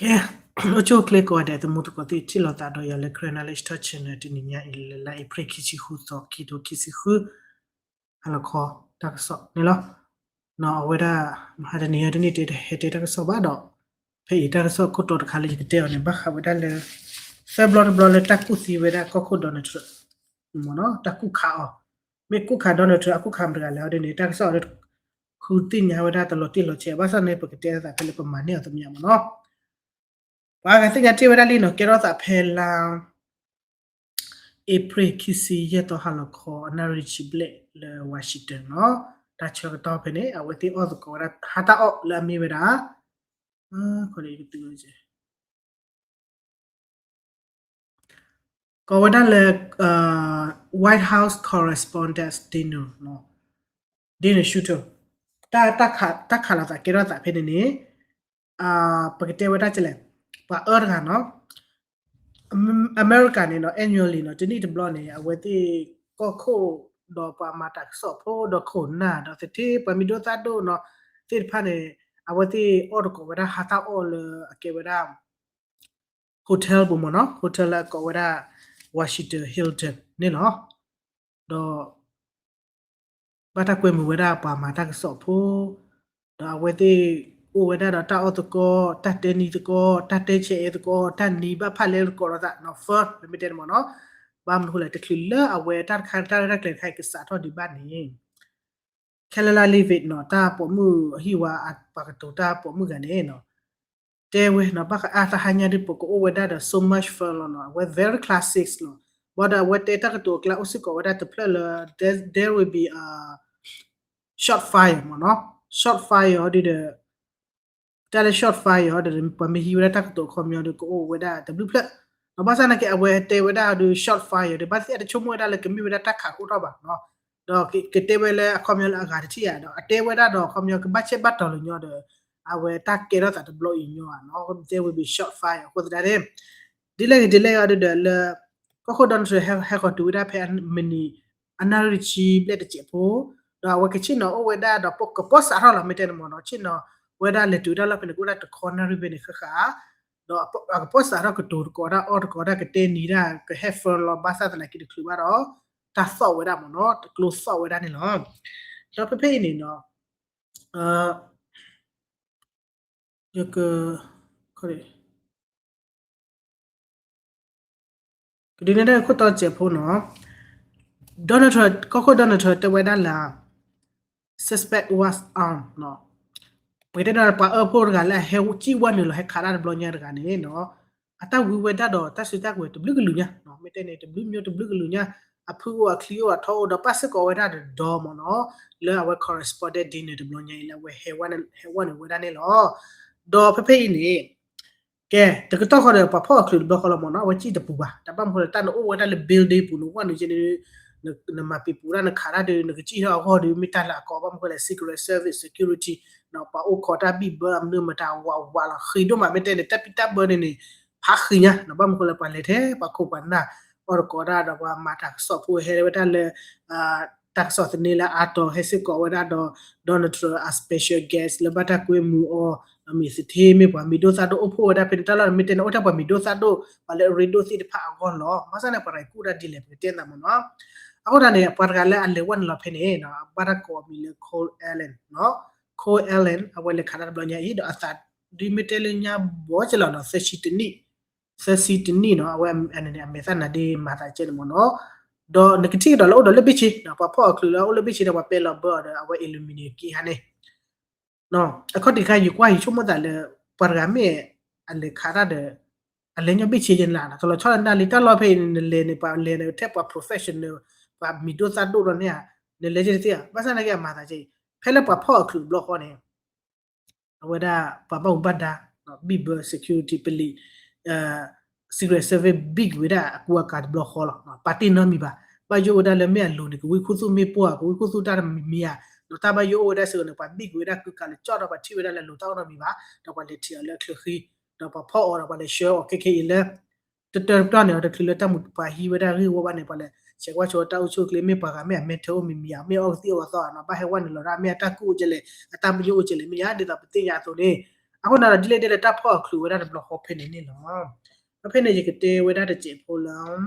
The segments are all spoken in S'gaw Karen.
ကဲ, အိၣ်ဆူၣ်အိၣ်ချ့ကိးဂၤဒဲး သမူသကိးသ့ၣ် ထံၣ်လိာ်သးဒီးယၤလၢ Karen Knowledge Talk Channel တနံၤညါအံၤ လၢလါအ့ဖြ့ၣ်ခံဆံဃုသီ ခံထိခံဆံဃု ဟါလီၤခီတၢ်ကစီၣ်န့ၣ်လီၤ. နီၢ် အဝဲဒၣ် မဟါတနံၤအံၤ တနံၣ်တဲတဟဲတဲတၢ်ကစီၣ်ဘၣ်ဒီး ဖဲအံၤတၢ်ကစီၣ်ခိၣ်တီတခါလၢယကတဲအီၤန့ၣ် ဘၣ်ဃးဝဲဒၣ်လၢ သၢဘျီတဘျီလၢတၢ်ကူၣ်သံဝဲဒၣ်ကီၢ်ခိၣ် Donald Trump မ့ၢ်နီၢ် တၢ်ကူၣ်ခးအီၤ, မ့ၢ်ကူၣ်ခး Donald Trump အကူၣ်ခးမတၤတဂၤလဲၣ်အီၤဒ်န့ၣ် တၢ်ကစီၣ်အီၤဒ် ဃုသ့ၣ်ညါဝဲဒၣ်တလီၤတံၢ်လီၤဆဲး ဘၣ်ဆၣ်န့ၣ် ပကတဲသးဖဲလၢပမၤန့ၢ်အီၤသမံသမိၣ်နီၢ်. ပှၤဂၤသ့ၣ်ညါတ့ၢ်ဝဲဒၣ်လံနီၢ် ကဲထီၣ်သးဖဲလါ အ့ဖြ့ၣ်ခံဆံယဲၢ်သီဟါလီၤခီ အနၣ်ရံၣ်ဆံဘျဲၣ်လၢ Washington နီၢ် တၢ်ဆၢကတီၢ်ဖဲန့ၣ် အဝဲသ့ၣ်အီၣ်သကိးဝဲဒၣ် ဟါတၢ်အီၣ်လၢအမ့ၢ်ဝဲဒၣ် ကိးဝဲဒၣ်လၢ White House Correspondents' Dinner, Dinner Shootout တၢ်ခးလိာ်သးကဲထီၣ်သးဖဲန့ၣ်န့ၣ် ပကတဲဝဲဒၣ်ကလဲၣ်, ပှၤအၢတဂၤနီၢ် အမဲရကၤန့ၣ်နီၢ် annually နီၢ် တနံၣ်တဘျီန့ၣ် အဝဲသ့ၣ်ကီၢ်ခိၣ်ဒီးပှၤမၤတၢ်ကစီၣ်ဖိဒီးခိၣ်နၢ် ဒီးသထ့ပှၤမံၤဒိၣ်သၣ်ဒိၣ်နီၢ် သ့ၣ်တဖၣ်န့ၣ် အဝဲသ့ၣ်အီၣ်သကိးဝဲဒၣ်ဟါတၢ်အီၣ်လၢအကဲဝဲဒၣ် hotel ပူၤမ့ၢ်နီၢ် hotel လၢအကိးဝဲဒၣ် Washington Hilton န့ၣ်လီၤ. ဒီး ဘၣ်တၢ်ကွဲမုာ်ဝဲဒၣ်ပှၤမၤတၢ်ကစီၣ်ဖိ ဒီးအဝဲသ့ၣ်အိၣ်ဝဲဒၣ်ဒီးတၢ်အီၣ်သကိး တၢ်တဲနံၤသကိး တၢ်တဲဆဲးအဲသကိး တၢ်နံၤဘၣ်ဖၣ်လဲသကိးလိာ်သးနီၢ် first မ့မ့ၢ်တဲန့ၣ်မ့ၢ်နီၢ်. ဘၣ်မနုၤဃိလဲၣ် တချုးလၢအဝဲတၢ်တခါတၢ်ရဲၣ်တၢ်ကျဲၤတခါအံၤကစးထီၣ်ဒံးဘၣ်န့ၣ် Karoline Leavitt နီၢ် တၢ်ပိာ်မုၣ်အဟံၣ်ဝါအပှၤကတိၤတၢ်ပိာ်မုၣ်ဂၤန့ၣ်နီၢ် တဲဝဲနီၢ် ဘၣ်ဃးအါတဟါညါဒ်ပကအိၣ်ဝဲဒၣ်ဒီး so much fun လီၤနီၢ် အဝဲ very classics လီၤ. ဘၣ်ဒီးအဝဲတဲတၢ်ကတိၤအကျါအိၣ်စ့ၢ်ကီးဝဲဒၣ်တဖျၢၣ်လၢ there, there will be a shot fire မ့ၢ်နီၢ် shot fire အီၤဒ်ဒီး တၢ်လၢ shot fire အီၤဒီး ပှၤမ့ၢ်ဟံးဝဲဒၣ်တၢ်ကတိၤအခီပညီဒီး ကအိၣ်ဝဲဒၣ်တဘျုးဖျၢၣ် ဒီးဘၣ်ဆၣ်နာ်က့ အဝဲတဲဝဲဒၣ်ဒီး shot fire ဒီး ဘၣ်သ့ၣ်အတဆိကမိၣ်ဝဲဒၣ်လၢကမ့ၢ်ဝဲဒၣ်တၢ်ခးဃိထီၣ်ဘၣ်နီၢ် ဒီးကတဲဝဲလၢအခီပညီလၢအဂၤတထံၣ်ဧါ ဒီးအတဲဝဲဒၣ်ဒီးအခီပညီကဘၣ်ဆဲးဘၣ်တီၤလၢၤညီဒီး အဝဲတၢ်ကဲထီၣ်သးတဘျီအံၤညီဧါနီၢ် there will be shot fire အဃိသတးန့ၣ် ဒ်လဲၣ်ဂ့ၤဒ်လဲၣ်ဂ့ၤအီၤဒ်ဒီးလၢ ကီၢ်ခိၣ် Donald Trump ဟဲဃီၤတုၤဝဲဒၣ်ဖဲမံးနံး အနၣ်ရံၣ်တဆံဘျဲၣ်တစဲးဖိ ဒီးအဝဲကဆ့ၣ်နီၤအိၣ်ဝဲဒၣ်ဒီးကပီၢ်စးထီၣ်လီၤ မ့ၢ်တဲန့ၣ်မ့ၢ်နီၢ် ဆ့ၣ်နီၤဝဲဒၣ်လဲၤတုၤဝဲဒၣ်လီၢ်ဖဲန့ၣ် ကအိၣ်ဒၣ်တခီနၣ်ရံၣ်ဖဲန့ၣ်ဃၣ်ဃၣ် ဒီးအကပီၢ်စးထီၣ်ကတိၤသကိးဒၣ်အီၣ်သကိးဒၣ်ကတဲနံၤဒၣ်ကဟဲ firm လီၤ ဘၣ်ဆၣ်သနာ်က့တချုးဘၣ်ဒီး တၢ်သီၣ်ဝဲဒၣ်မ့ၢ်နီၢ် တကျိသီၣ်ဝဲဒၣ်န့ၣ်လီၤ. ဒီးဖဲဖဲအံၤန့ၣ်နီၢ် ယက ကဒုးနဲၣ်တၢ်ခိၣ်တီစဲးဖိနီၢ် Donald Trump ကီၢ်ခိၣ် Donald Trump တဲဝဲဒၣ်လၢ suspect was armed နီၢ် ပကတဲဒီးပှၤအၢဖိတဂၤလၢအဟဲကံၣ်ဝဲနုာ်လီၤ ဟဲခးတၢ်တဘျီညါတဂၤန့ၣ်နီၢ် အတၢ်ဝံဝဲဒၣ်ဒီးတၢ်စုတၢ်ကဝဲၤတဘျုးကလုာ်ညါ မ့ၢ်တဲန့ၣ် တဘျုးမံၤတဘျုးကလုာ်ညါ အဖုအိၣ်အချံအိၣ်အထီအိၣ်ဒီးပာ်စ့ၢ်ကီးဝဲဒၣ်ဒီးဒီမ့ၢ်နီၢ် လၢအဝဲ correspondent dinner တဘျီညါအံၤလၢအဝဲဟဲဝဲနုာ်ဝဲဒၣ်န့ၣ်လီၤ. ဒီးဖဲဖဲအံၤန့ၣ် ကဲ တကတီၢ်ဃီဒီး ပှၤဖီၣ်အချုးတဘျီဃီလီၤမ့ၢ်နီၢ် အဝဲကံၣ်တပူၤဘၣ် တၢ်ဘၣ်မနုၤဃိလဲၣ် တၢ်နအိၣ်ဝဲဒၣ်လၢ building ပူၤ နအိၣ်ဝဲနုာ်ကဲန့ၣ် နမၤပံၤပူၤဒၣ်နခးတၢ်ဒီး နကစံၣ်ထီၣ်အဂီၢ်ဒီး မ့ၢ်တၢ်လၢအကီ ဘၣ်မနုၤဃိလဲၣ် Secret Service security ပှၤအိၣ်ခိးတၢ်ဘံၣ်ဘၢအမနုၤမတၤဝးဝးလီၤ ဃံးဒိၣ်မး မ့ၢ်တဲန့ၣ် တၢ်ဘံၣ်တၢ်ဘၢန့ၣ်န့ၣ် ဖးဃံးညါ ဘၣ်မနုၤဃိလဲၣ် ပှၤလဲၤထဲပှၤခိၣ်ပှၤနၢ် အီၣ်သကိးတၢ်ဒီးပှၤမၤတၢ်ကစီၣ်ဖိဟဲဝဲဒၣ်လၢ တၢ်ကစီၣ်သန့လၢအါတီၤ ဟဲစ့ၢ်ကီးဝဲဒၣ်ဒီး Donald Trump အ special guest လၢဘၣ်တၢ်ကွဲမုာ်အီၤ ဒီးမ့ၢ်သထ့ မ့ၢ်ပှၤမံၤဒိၣ်သၣ်ဒိၣ်အိၣ်ဖှိၣ်ဝဲဒၣ်ဖဲန့ၣ် တၢ်လီၢ်မ့ၢ်တဲန့ၣ် အိၣ်ထဲပှၤမံၤဒိၣ်သၣ်ဒိၣ် ပှၤလၢအရ့ဒိၣ်သ့ၣ်တဖၣ်အဂီၢ်လီၤ. ဘၣ်ဆၣ်န့ၣ် ပှၤတဂၤကူၣ်တၢ်ဒ်လဲၣ် ပကတဲသးမ့ၢ်နီၢ် အဃိသတးန့ၣ် ပှၤတဂၤလၢအလဲၤဝဲနုာ်လီၤဖဲန့ၣ် ဘၣ်တၢ်ကိးအမံၤလၢ Cole Allen နီၢ် Cole Allen အဝဲလဲၤခးတၢ်တဘျီညါအံၤ ဒီးအသး ဒ်မ့ၢ်တဲလၢညါဘီကလီၤနီၢ် သၢဆံတနံၣ် သၢဆံတနံၣ်နီၢ် အဝဲအမဲာ်သၣ်နါဒ့မၤသးကဲန့ၣ်မ့ၢ်နီၢ် ဒီးနကထံၣ်ကဒီးလၢအိၣ်ဒီးလၢဘ့ၣ်ဆ့ ပှၤဖီၣ်အချုးလၢအိၣ်လၢဘ့ၣ်ဆ့ဒီးပှၤပဲာ်လီၤဘၢအီၤဒီး အဝဲ illuminate က့ၤဟါန့ၣ် အခီၣ်ထံးခါ ယကွၢ်ယဆိကမိၣ်သးလၢ ပှၤတဂၤမ့ၢ်အလဲၤခးတၢ်ဒီး အလဲၤညီဘ့ၣ်ဆ့ယဲနၤ တလီၤဆီလၢနၢ်လံ တၢ်လီၢ်ဖဲအံၤန့ၣ် နလဲၤန့ၣ် ပှၤလဲၤန့ၣ် ထဲပှၤ professional ပှၤမံၤဒိၣ်သၣ်ဒိၣ်ဒီးန့ၣ်ဧါ နလဲၤကဲတသ့ဧါ ဘၣ်ဆၣ်နာ်က့အမၤသးကဲအံၤ ဖဲလၢပှၤဖီၣ်အချုးတဘျီဃီန့ၣ် အဝဲဒၣ်ပှၤဘၣ်မူဘၣ်ဒါ ဘံၣ်ဘၢ security ပလံး Secret Service ဘံၣ်က့ၤဝဲဒၣ်အကူအကၤတဘျီဃီလီၤ. ပာ်တ့ၢ်နီတမံၤဘၣ်. ဘၣ်ယိၣ်ဝဲဒၣ်လၢမ့ၢ်အလိၤန့ၣ် ကဝံခိၣ်သူၣ်မ့ၢ်ပှၢ် ကဝံခိၣ်သူၣ်တၢ်တမံၤမံၤဧါ. ဒီးတၢ်ဘၣ်ယိၣ်အိၣ်ဝဲဒၣ်စ့ၢ်ကီးန့ၣ် ပှၤဘံၣ်က့ၤဝဲဒၣ်ကူကၤလၢကၠီၣ်ဒီးပှၤထံၣ်ဝဲဒၣ်လၢလိၤတၢ်အိၣ်နီတမံၤဘၣ်. ဒီးပှၤလဲၤထံၣ်အီၤလၢအချၢဃံ ဒီးပှၤဖီၣ်အီၤဒီးပှၤလဲၤဆှၢအီၤခဲခဲအံၤလၢ တတၢၢ်တပျီန့ၣ် တချုးလၢတၢ်မူပှၤဟံးဝဲဒၣ်ဂ့ၢ်ဝီဘၣ်န့ၣ် ပှၤလဲၤဆဲးကွၢ်ဆိတၢ်အိၣ်ဆူၣ်အိၣ်ချ့ မ့ၢ်ပှၤဂၤမ့ၢ်အမဲာ်ထၢအိၣ်မံၤမံၤဧါ မ့ၢ်အီၣ်ကသံၣ်အီၣ်ကသီဧါနီၤ ဘၣ်ဟဲဝဲနုာ်လီၤဒၣ် မ့ၢ်အတၢ်ကူၣ်အိၣ်ကဲလဲၣ် အတၢ်ဘၣ်ယိၣ်အိၣ်ကဲလဲၣ် မ့ၢ်ဧါ ဒ်သိးပသ့ၣ်ညါအသိးန့ၣ် အဃိန့ၣ်ဒီး ဒ်လဲၣ်ဒ်လဲၣ် တၢ်ဖီၣ်အီၤချုးဝဲဒၣ်တဘျီဃီဖဲန့ၣ်န့ၣ်လီၤ. ဒီးဖဲန့ၣ်ယကတဲဝဲဒၣ်တစဲးဖိလၢ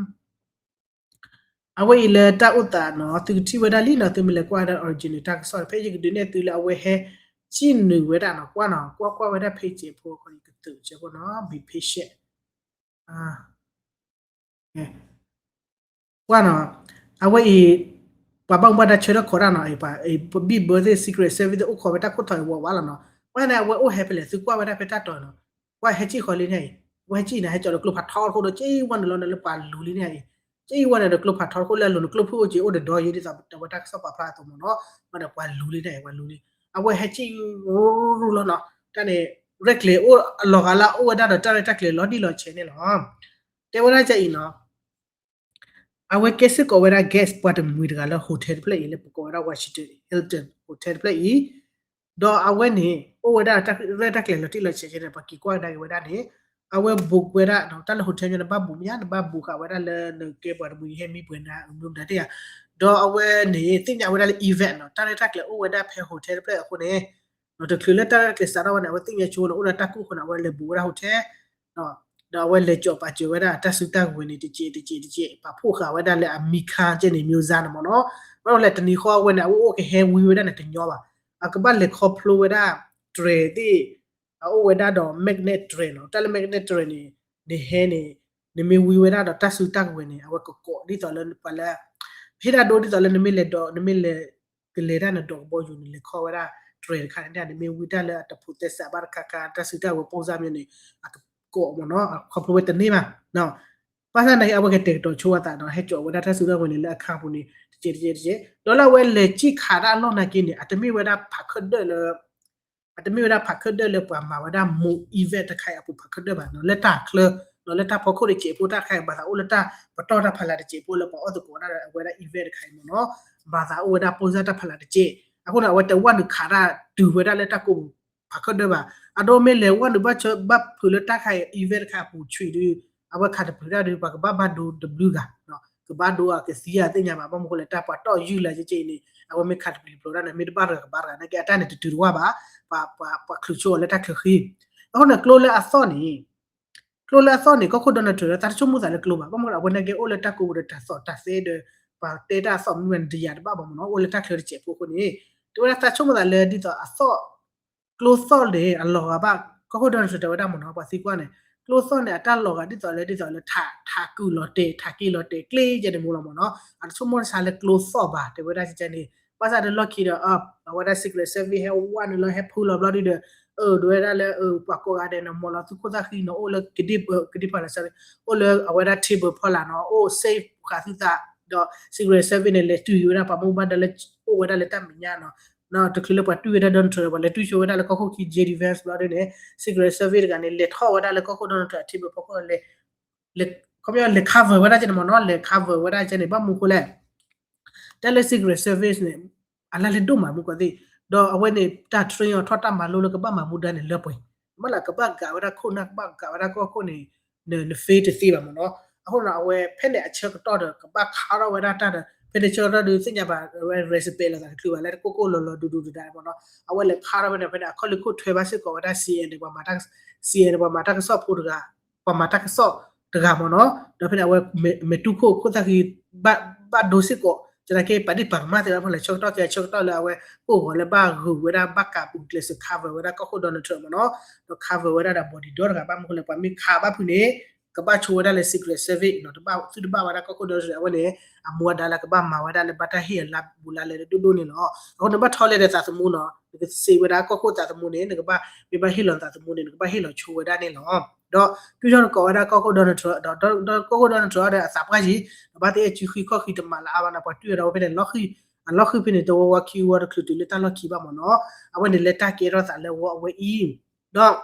အဝဲအံၤလၢတၢ်အိၣ်သးနီၤ သုကထံၣ်ဝဲဒၣ်လံနီၤ သုမ့ၢ်လဲၤကွၢ်ဝဲဒၣ် original တၢ်ကစီၣ် ဖဲယကဒုးနဲၣ်သုလၢအဝဲဟဲစံၣ်နုာ်ဝဲဒၣ်နီၤ ကွၢ်နီၤ ကွၢ်ကွၢ်ဝဲဒၣ် page စဲးဖိ ယကသုးစဲးဖိနီၤ be patient ကွၢ်နီၤ အဝဲအံၤ ပှၤဘၣ်မူဘၣ်ဒါဆၢထၢၣ်ခိးတၢ်နီၤ ပှၤဘံၣ်ဘၢသ့ၣ် Secret Service သ့ၣ်အိၣ်ခိးဝဲတၢ်ခိၣ်ထီၣ်အံၤဝးဝးလီၤနီၤ ဝဲန့ၣ်အဝဲအိၣ်ဟဲဖဲလဲၣ် သုကွၢ်ဝဲဒၣ်ဖဲတၢ်တီၤနီၤ ကွၢ်ဟဲစံၣ်ဃီလံန့ၣ်အံၤ အဝဲဟဲစံၣ်န့ၣ် ဟဲကၠီၤလၢကျိဖးထီတခိၣ်ဒီး ကၠံဝဲနုာ်လီၤန့ၣ်လၢပှၤလူၤလံန့ၣ်အံၤ ကၠံဝဲန့ၣ်ဒီးကျိဖးထီတခိၣ်လၢအလိၤန့ၣ် ကျိဖုၣ်အိၣ်က့ၤအိၣ်ဒီးဒီးယံၤဒ်သိး အဝဲတၢ်ကစီၣ်ပာ်ဖျါအသိးမ့ၢ်နီၤ ဘၣ်ဒီးပှၤလူၤလံန့ၣ်အံၤ ပှၤလူၤလံ အဝဲဟဲစံၣ်ရူရူလီၤနီၤ တၢ်န့ၣ် ရဲၣ်ကျဲၤအိၣ်အလီၤဂာ်လၢအအိၣ်ဝဲဒၣ်ဒီးတၢ်ရဲၣ်တၢ်ကျဲၤလီၤတံၢ်လီၤဆဲးန့ၣ်လီၤ တဲဝဲဒၣ်ကအံၤနီၤ အဝဲကဲစ့ၢ်ကီးဝဲဒၣ် guest ပှၤတမှံၤတဂၤလၢ hotel တဖျၢၣ်အံၤ လၢပကိးဝဲဒၣ် Washington Hilton Hotel တဖျၢၣ်အံၤ ဒီးအဝဲန့ၣ် အိၣ်ဝဲဒၣ်တၢ်ရဲၣ်တၢ်ကျဲၤလီၤတံၢ်လီၤဆဲးဆဲးန့ၣ် ပှၤက့ၤကွၢ်ကဒါက့ၤဝဲဒၣ်န့ၣ် အဝဲ book ဝဲဒၣ် တၢ်လၢ hotel ညီန့ၣ် ဘၣ် book မ့ၢ်ညါ နဘၣ် book ဃာ်ဝဲဒၣ်လၢနကဲပှၤတမှံၤဟဲမံပှဲၤနၤ မ့ၢ်မတၤတ့ၢ်ဧါ ဒီးအဝဲန့ၣ် သ့ၣ်ညါဝဲဒၣ်လၢ event နီၤ တၢ်ရဲၣ်တၢ်ကျဲၤအိၣ်ဝဲဒၣ်ဖဲ hotel တဖျၢၣ်အဃိန့ၣ် တချုးလၢတၢ်ရဲၣ်တၢ်ကျဲၤစးထီၣ်ဝဲန့ၣ် အဝဲသ့ၣ်ညါဆိန့ၣ် အိၣ်ဒီးတၢ်ကူၣ်အဃိန့ၣ် အဝဲလဲၤ book ဝဲဒၣ် hotel ဒီးအဝဲလဲၤကၠီၤပာ်စၢၤဝဲဒၣ်တၢ်စုတၢ်ကဝဲၤန့ၣ် တစဲးတစဲးတစဲး ပာ်ဖှိၣ်ဃာ်ဝဲဒၣ်လၢအမံခါကဲန့ၣ် မျိုးစား န့ၣ်မ့ၢ်နီၤ ဘၣ်ဒီးလဲၤတနံၤဃီအဝဲန့ၣ် အဝဲအိၣ်ကဟဲဝံဝဲဒၣ်န့ၣ်တညီဘၣ် အကဘၣ်လဲၤခီဖျိဝဲဒၣ် တြဲၤသ့ၣ် အအိၣ်ဝဲဒၣ်ဒီး magnet တြဲၤနီၤ တၢ်လၢ magnet တြဲၤန့ၣ် နဟဲန့ၣ် နမ့ၢ်ဝံဝဲဒၣ်ဒီးတၢ်စုတၢ်ကဝဲၤန့ၣ် အဝဲကကိးဒ်သိးလၢပှၤလၢ ဟ့ၣ်တၢ်ဒိဒ်သိးလၢနမ့ၢ်လဲၤဒီး နမ့ၢ်လဲၤ ကလဲၤတၢ်နဒီးကဘီယူၤန့ၣ် လဲၤခီဝဲဒၣ် တြဲၤတခါန့ၣ် နမ့ၢ်ဝံတၢ်လၢအတဖိးသဲစးဘၣ်တခါခါ တၢ်စုတၢ်ကဝဲၤ ပုံစံမျိုး န့ၣ် အကကိးမ့ၢ်နီၤ ခီဖျိဝဲတန့ၢ်ဘၣ် ဘၣ်ဆၣ်နာ်က့ အဝဲကတဲာ်ကတီၤဆိအသးဒီး ဟဲကၠီၤဝဲဒၣ်တၢ်စုတၢ်ကဝဲၤန့ၣ် လၢအခါပူၤန့ၣ် တစဲးတစဲးတစဲး ဒီးလၢအဝဲလဲၤစံၣ်ခးတၢ်အလီၢ်နာ်က့န့ၣ် အတမ့ၢ်ဝဲဒၣ်ဖးခၢၣ်ဒၢၣ်လၢ အတမ့ၢ်ဝဲဒၣ်ဖးခၢၣ်ဒၢၣ်လၢပှၤမၤဝဲဒၣ် မူး event တခါအံၤအပူၤဖးခၢၣ်ဒၢၣ်ဘၣ်နီၤ လၢတၢ်ချၢ လၢတၢ်ဖီခိၣ်တစဲးဖိတၢ်တခါအံၤ ဘၣ်သးအိၣ်လၢတၢ်ပတီၢ်တၢ်ဖးလၢ်တစဲးဖိလၢပှၤအီၣ်သကိးဝဲဒၣ်အဝဲဒၣ် event တခါအံၤမ့ၢ်နီၤ ဘၣ်သးအိၣ်ဝဲဒၣ် ပုံစံ တၢ်ဖးလၢ်တစဲး အဃိန့ၣ် အဝဲတဝဲနုာ်ခးတၢ်တုၤဝဲဒၣ်လၢတၢ်ကိးပူၤ ဖးခၢၣ်ဒၢၣ်ဘၣ် အဒိမ့ၢ်လဲၤဝဲနုာ်ဘၣ်ဆၢဘၣ်ဖုးလၢတၢ်ခါအံၤ event တခါအပူၤဆံးဒီး အဝဲခးတပျုၤတၢ်ဒီး ပှၤကဘၣ်ဘၣ်ဒိတဘျုးဂၤ ကဘၣ်ဒိအကသံအသ့ၣ်ညါဘၣ် ဘၣ်မနုၤဃိလဲၣ် တၢ်ပှၤတီၢ်ယုၢ်လၢကက့အံၤန့ၣ် အဝဲမ့ၢ်ခးတပျုၤတပျီၤတၢ်န့ၣ် မ့ၢ်တဘၣ်တဂၤကဘၣ်တဂၤနာ်က့ အတၢ်န့ၣ်တတုၤတဝၢ်ဘၣ် ပှၤချုးဆိအီၤလၢတၢ်ချၢဃံ အဃိန့ၣ် ကျိလၢအသီၣ်န့ၣ် ကျိလၢအသီၣ်န့ၣ် ကီၢ်ခိၣ် Donald Trump ဒီး သးတဆိကမိၣ်သးလၢကျိဘၣ် ဘၣ်မနုၤအဝဲနာ်က့အိၣ်လၢတၢ်ကိးပူၤဒီးတၢ်သီၣ်တၢ်သဲဒီး ပှၤတဲတၢ်အသီၣ်မနုၤမနုၤတယာ်တဘၣ်ဘၣ်မ့ၢ်နီၤ အိၣ်လၢတၢ်ချၢတစဲးဖိအဃိန့ၣ် တဲဝဲဒၣ်သးဆိကမိၣ်သးလၢဒ်သိးအသီၣ် ကျိသီၣ်န့ၣ် အလီၤဂာ်ဘၣ် ကီၢ်ခိၣ် Donald Trump တဲဝဲဒၣ်မ့ၢ်နီၤ ပှၤသံကွၢ်န့ၣ် ကျိသီၣ်န့ၣ် အတၢ်လီၤဂာ်ဒ်သိးလၢ ဒ်သိးလၢ ထးကုာ်လီၤတဲာ် ထးက့ၤလီၤတဲာ် ကျ့ကဲန့ၣ်မ့ၢ်လီၤမ့ၢ်နီၤ အတဆိကမိၣ်ဆါလၢကျိသီၣ်ဘၣ် တဲဝဲဒၣ်ကဲန့ၣ် ဘၣ်ဆၣ်ဒီးလီၢ်ခံဒီး အဝဲဒၣ် Secret Service ဟဲဝဲနုာ်လီၤ ဟဲဖုလီၤဘျီဒုဒီး အၢဒိးဝဲဒၣ်လၢ ပှၤကိးဂၤဒဲးန့ၣ် မီၢ်လီၤသုးခိၣ်သၣ်ဃံနီၤ အိၣ်လၢကဒ့ၣ် ကဒ့ၣ်ဖီလာ် အိၣ်လၢအဝဲဒၣ် table ဖီလာ်နီၤ အိၣ် safe ဃာ်သုသး ဒီး Secret Service န့ၣ် လဲၤတုၤဝဲဒၣ်ပှၤမူဘၣ်ဒါလၢ အိၣ်ဝဲဒၣ်လၢတၢ်မဲာ်ညါနီၤ တချုးလၢပှၤတွံၣ်ဝဲဒၣ် Donald Trump ပှၤလဲၤတွံၣ်ဆိဝဲဒၣ်လၢကီၢ်ခိၣ်ခံ J D Vance ဘျီဒုန့ၣ် Secret Service တဂၤန့ၣ် လဲၤထီၣ်ဝဲဒၣ်လၢကီၢ်ခိၣ် Donald Trump အ table ဖီခိၣ် လဲၤ ခီပညီလဲၤ cover ဝဲဒၣ်ကဲန့ၣ်မ့ၢ်နီၤ လဲၤ cover ဝဲဒၣ်ကဲန့ၣ် ဘၣ်မနုၤဃိလဲၣ် တၢ်လၢ Secret Service န့ၣ် အလါလဲဒိၣ်မးမူကီၢ်သ့ၣ် ဒီးအဝဲန့ၣ် တၢ် train အီၤထီၣ်တၢ်မၤလိလၢကဘၣ်မၤမူဒါန့ၣ် လၢပှဲၤ မ့ၢ်လၢကဘၣ်ကးဝဲဒၣ်ခိၣ်နၢ် ကဘၣ်ကးဝဲဒၣ်ကီၢ်ခိၣ်န့ၣ် န fail တသ့ဘၣ်မ့ၢ်နီၤ အဃိန့ၣ် အဝဲဖဲန့ၣ်အဆၢကတီၢ်ဒီး ကဘၣ်ခးထီၣ်ဝဲဒၣ်တၢ်ဒီး ဖဲန့ၣ်ဆၢကတီၢ်ဒုးသ့ၣ်ညါဘၣ် အဝဲ respect လိာ်သးတချုးဘၣ်လၢတကိၢ်ကိၢ်လီၤလီၤဒူဒူဒဒါမ့ၢ်နီၤ အဝဲလဲၤခးထီၣ်ဖဲန့ၣ် ဖဲန့ၣ် အခီၣ်လ့ၢ်ခိၣ်ထွဲဘၣ်စ့ၢ်ကီးဝဲဒၣ် C N N ပှၤမၤတၢ် C N N ပှၤမၤတၢ်ကစီၣ်ဖိတဂၤ ပှၤမၤတၢ်ကစီၣ်တဂၤမ့ၢ်နီၤ ဒီးဖဲန့ၣ် အဝဲမဲာ်တူၢ်ခိၣ်ခိၣ်သၣ်ဃံ ဘၣ်ဒိစ့ၢ်ကီး ကဲနာ်က့ ပာ်ဒ့ၣ်ပာ်ကမၣ်သ့ဘၣ်မ့ၢ်လဲၣ် ဆၢကတီၢ်ကဲဆၢကတီၢ်လၢအဝဲ ကိၢ်ဂီၤလၢဘၣ်ဂုာ်ဝဲဒၣ်ဘၣ်ကးပူၤကျဲးစၢး cover ဝဲဒၣ်ကီၢ်ခိၣ် Donald Trump မ့ၢ်နီၤ ဒီး cover ဝဲဒၣ်ဒီး bodyguard တဂၤ ဘၣ်မနုၤဃိလဲၣ် ပှၤမ့ၢ်ခးဘၣ်ဖုးန့ၣ် ကဘၣ်ဆိဝဲဒၣ်လၢ Secret Service နီၤ သုတဘၣ်ဝဲဒၣ်ကီၢ်ခိၣ် Donald Trump အဝဲန့ၣ် အမူအဒါလၢကဘၣ်မၤဝဲဒၣ်လၢဘၣ်တၢ်ဟ့ၣ်အလါဘူးလါလဲတဒိၣ်ဒိၣ်န့ၣ်လီၤ. အဃိန့ၣ် ဘၣ်ထီလဲဒီးသးသမူနီၤ နကစံးဝဲဒၣ်ကီၢ်ခိၣ်သးသမူန့ၣ် နကဘၣ် မ့ၢ်ဘၣ်ဟ့ၣ်လီၤသးသမူန့ၣ် နကဘၣ်ဟ့ၣ်လီၤဆိဝဲဒၣ်န့ၣ်လီၤ. ဒီး တုၤထီၣ်နကိးဝဲဒၣ်ကီၢ်ခိၣ် Donald Trump ဒီး ကီၢ်ခိၣ် Donald Trump ဒီးအသးပှၢ်ယံၤ နဘၣ်သ့အဲၣ်စုဃံခီၣ်ဃံတမးလၢအါဘၣ်နီၤ ပှၤတွံၢ်ဝဲဒၣ်ဝဲဖဲန့ၣ် အလီၢ်ဃံဖဲန့ၣ် တဝီဝီခံဝီတချုးတုၤလၢတၢ်လီၢ်ခံဘၣ်မ့ၢ်နီၤ အဝဲန့ၣ်လၢတၢ်ကဲထီၣ်သးလၢဝီအဝဲအံၤ ဒီး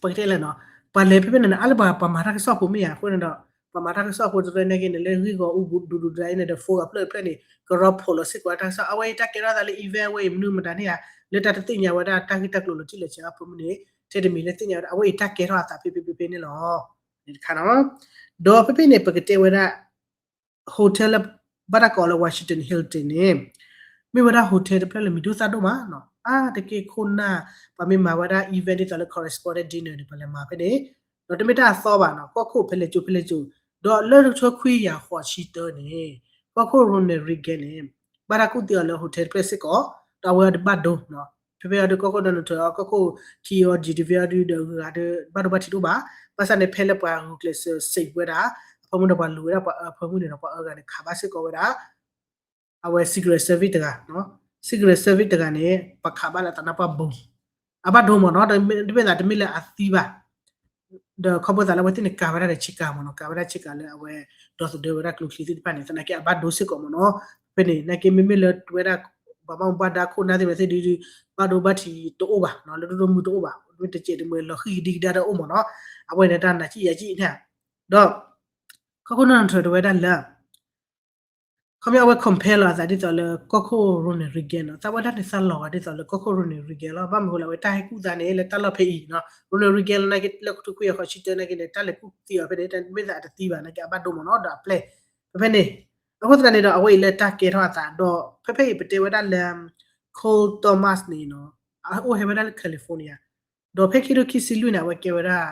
ပကတဲလဲၣ်နီၤ ပှၤလဲၤဖဲဖဲန့ၣ် အါလၢပှၤ ပှၤမၤတၢ်ကစီၣ်ဖိမ့ၢ်ဧါ အဃိန့ၣ်ဒီး ပှၤမၤတၢ်ကစီၣ်ဖိတရၢနာ်က့န့ၣ် လၢဂံၢ်ဂီၤအူဘူးဒူဒူဒၣ်အံၤန့ၣ်ဒီး phone အဖျၢၣ်တဖျၢၣ်န့ၣ် ကရီဖီၣ်လီၤစ့ၢ်ကီးတၢ်ကစီၣ် အဝဲအံၤတၢ်ကဲထီၣ်သးလၢ event အဝဲအံၤ မနုၤမတၤန့ၣ်ဧါ လၢတၢ်တသ့ၣ်ညါဝဲဒၣ်တၢ်ဂ့ၢ်တၢ်ကျိၤလီၤတံၢ်လီၤဆဲးအါဖိမုၢ်န့ၣ် ထဲတမံၤလၢသ့ၣ်ညါဝဲဒၣ် အဝဲအံၤတၢ်ကဲထီၣ်အသးဖဲဖဲဖဲဖဲန့ၣ်လီၤ. တခါနီၤ ဒီးဖဲဖဲန့ၣ် ပကတဲဝဲဒၣ် hotel လၢ ဘၣ်တၢ်ကိးလၢ Washington Hilton န့ၣ် မ့ၢ်ဝဲဒၣ် hotel တဖျၢၣ်လၢမံၤဒိၣ်သၣ်ဒိၣ်မးနီၤ အါတက့ၢ်ခိၣ်နၢ် ပှၤမ့ၢ်မၤဝဲဒၣ် event ဒ်သိးလၢ correspondent dinner န့ၣ် ပှၤလဲၤမၤဖဲန့ၣ်, ဒီးတမ့ၢ်တၢ်အသီဘၣ်နီၤ ကီၢ်ခိၣ်ဖဲလဲၣ်ကၠိဖဲလဲၣ်ကၠိ, ဒီးလၢတကထိခွံကယၤဃိးဆံတၢန့ၣ် ကီၢ်ခိၣ် Ronald Reagan န့ၣ် ဘၣ်တၢ်ကူၣ်သံအီၤလၢ hotel တဖျၢၣ်စ့ၢ်ကီး, ဒီးအဝဲအီၤဒုးဘၣ်ဒိနီၤ, ဖဲဖဲအီၤဒုးကီၢ်ခိၣ် Donald Trump အီၤ ကီၢ်ခိၣ်ခံအီၤ G D P အီၤဒုးဒီးဂုၤဂၤဒီး ဘၣ်ဒိဘၣ်ထံးတအိၣ်ဘၣ်, ဘၣ်ဆၣ်န့ၣ် ဖဲလၢပှၤဂုာ်ကျဲးစၢးစံးဝဲဒၣ် အဖၢမုၢ်ဒီးပှၤလူၤဝဲဒၣ်ပှၤအၢအဖၢမုၢ်န့ၣ်ဒီး ပှၤအၢဂၤန့ၣ် ခးဘၣ်စ့ၢ်ကီးဝဲဒၣ် အဝဲ Secret Service တဂၤနီၤ, Secret Service တဂၤန့ၣ် ပှၤခးဘၣ်လၢအသးနါပှၢ်ဘိ, အဘၣ်ဒိမ့ၢ်နီၤ, တမ့ၢ်သးတမ့ၢ်လၢအသံဘၣ်, ဒီးခီဖျိသးလၢအဝဲသ့ၣ်န့ၣ်ကၤဝဲဒၣ်ဒီးဆ့ကၤမ့ၢ်နီၤ, ကၤဝဲဒၣ်ဆ့ကၤလၢအဝဲဒီသဒၢဝဲဒၣ်ကျိချံသ့ၣ်တဖၣ်န့ၣ် သနာ်က့အဘၣ်ဒိစ့ၢ်ကီးမ့ၢ်နီၤ, ဖဲန့ၣ် သနာ်က့မ့မ့ၢ်လၢဝဲဒၣ် ပှၤဘၣ်မူဘၣ်ဒါခိၣ်နၢ်သ့ၣ်ဝဲသ့ၣ်ဒုး ဘၣ်ဒိဘၣ်ထံးတအိၣ်ဘၣ်နီၤ, လၢဒိၣ်ဒိၣ်မုၢ်တအိၣ်ဘၣ်, မ့ၢ်တစဲးတမှဲၤလီၤဃံၣ်ကဒံကဒါတအိၣ်မ့ၢ်နီၤ, အဝဲန့ၣ်တၢ်နးကံၣ်ယၤကံၣ်န့ၣ်, ဒီး ကီၢ်ခိၣ် Donald Trump တဲဝဲဒၣ်လၢ ခီဖျိအဝဲ compare လီၤအသးဒ်သိးလၢကီၢ်ခိၣ် Ronald Reagan နီၤ, သးဝဲဒၣ်န့ၣ်သးလီၤဂာ်ဒ်သိးလၢကီၢ်ခိၣ် Ronald Reagan လီၤ, ဘၣ်မနုၤဃိလၢအဝဲတၢ်ဟဲကူၣ်သါန့ၣ် လၢတၢ်လီၢ်ဖဲအံၤနီၤ, Ronald Reagan လၢနာ်က့လၢကထိခွံကယၤဃိးဆံတၢနာ်က့န့ၣ် တၢ်လဲၤကူၣ်သံအီၤဖဲန့ၣ် တမ့ၢ်သးအတသံဘၣ် နာ်က့အဘၣ်ဒိမ့ၢ်နီၤ, ဒီးအပျဲၢ် ဖဲဖဲန့ၣ်, အဃိသတးန့ၣ်ဒီး အဝဲအံၤလၢတၢ်ကဲထီၣ်အသးဒီး ဖဲဖဲအံၤပတဲဝဲဒၣ်လၢ Cole Thomas န့ၣ်နီၤ, အအိၣ်ဟဲဝဲဒၣ်လၢ California ဒီးဖဲခံကထိခံဆံလွံၢ်န့ၣ် အဝဲကဲဝဲဒၣ်